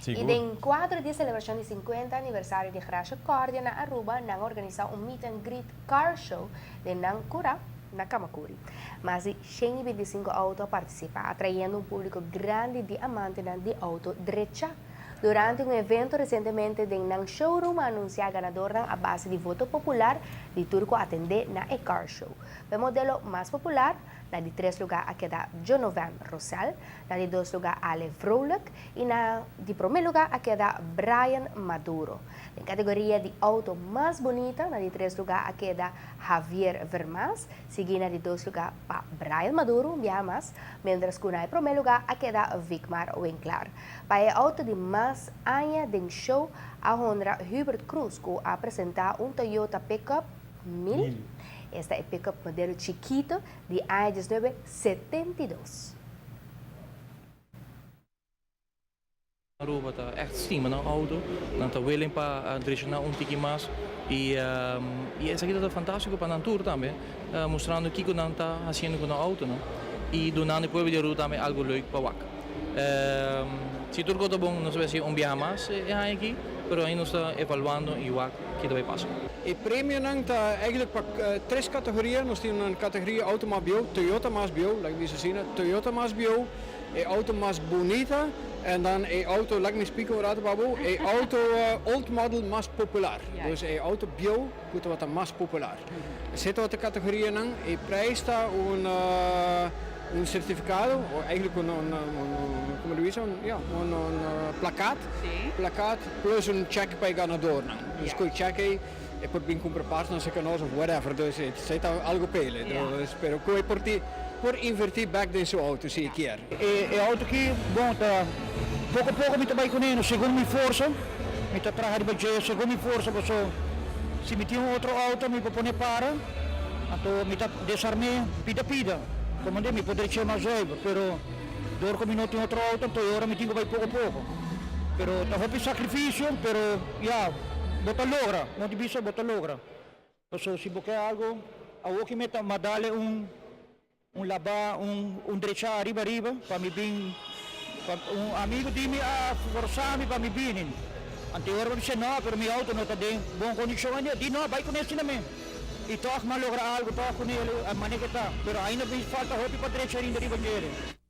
Y den cuadro di celebracion di 50 aniversario di Garage Cordia na Aruba, nan a organisa un meet and greet car show den nan cura na Camacuri. Mas di 125 auto a participa, atrayendo un publico grandi di amantenan di auto drecha. Durante un evento recientemente den nan showroom a anuncia ganadornan a base di voto popular di tur cu a atende na e car show. E modelo mas popular, na di tres lugar a keda Jonovan Rosel, na di dos lugar Ale Vrolijk y na di prome lugar a keda Brian Maduro. Den categoria di auto mas bunita, na di tres lugar a keda Javier Vermas, sigui na di dos lugar pa Brian Maduro, un biaha mas, mientras cu na prome lugar a keda Vicmar Winklar. Pa e auto di mas aña den show a honra Hubert Cruz, cu a presenta un Toyota Pickup 1000. Esta e pickup modelo chikito di aña 1972. Aruba ta echt stima nan auto, nan ta willing pa drecha un tiki mas y esaki ta fantastico pa nan tur tambe, mustrando kico nan ta haciendo cu nan auto, no? Y dunando e pueblo di Aruba tambe algo leuk pa wak. Si tur cos ta bon, nos ta bay haci un biaha mas aki, pero ainda nos ta evaluando y wak kico ta bay pasa. E premionan ta eigenlijk pa tres categoria. Nos tin un categoria auto mas bieu, Toyota mas bieu, laga mi bisa asina, Toyota mas bieu, e auto mas bunita en dan e auto, laga mi explica un rato pa bo, e auto old model mas popular. Dus e auto bieu cu ta mas popular. Esey ta e categorianan. E prijs ta un certificado, of eigenlijk un, con ta bisa, un, ja, un plakkaat. Plakkaat plus un check pa e ganadornan. Dus cu e check ey e por bin cumpra parts na nos of whatever. Dus esey ta algo pele. Dus, pero cu e por ti, por inverti back den su auto si kier. E auto aki, bon, ta poco poco mi ta bay cu ne, segun mi forsa, mi ta traha riba dje segun mi forsa, paso si mi tin un otro auto mi por pone para, anto mi ta desarme pida pida, como de mi por drecha mas zuiver, pero door cu mi no tin otro auto, anto ora mi tin cu bay poco poco. Pero ta hopi sacrificio, pero ja, bo ta logra, no di bisa bo ta logra. So si bo kier algo, awo cu mi ta m'a dal un laba, un drecha ariba ariba, pa mi bin, pa un amigo di mi a forsa mi pa mi bini. Anto ora mi bisa no, pero mi auto no ta den bon condicion. Di no, bay cu ne asina mes. Y toch m'a logra algo toch cu ne, a manera cu ta. Pero ainda mi falta hopi pa drecha ainda riba dje.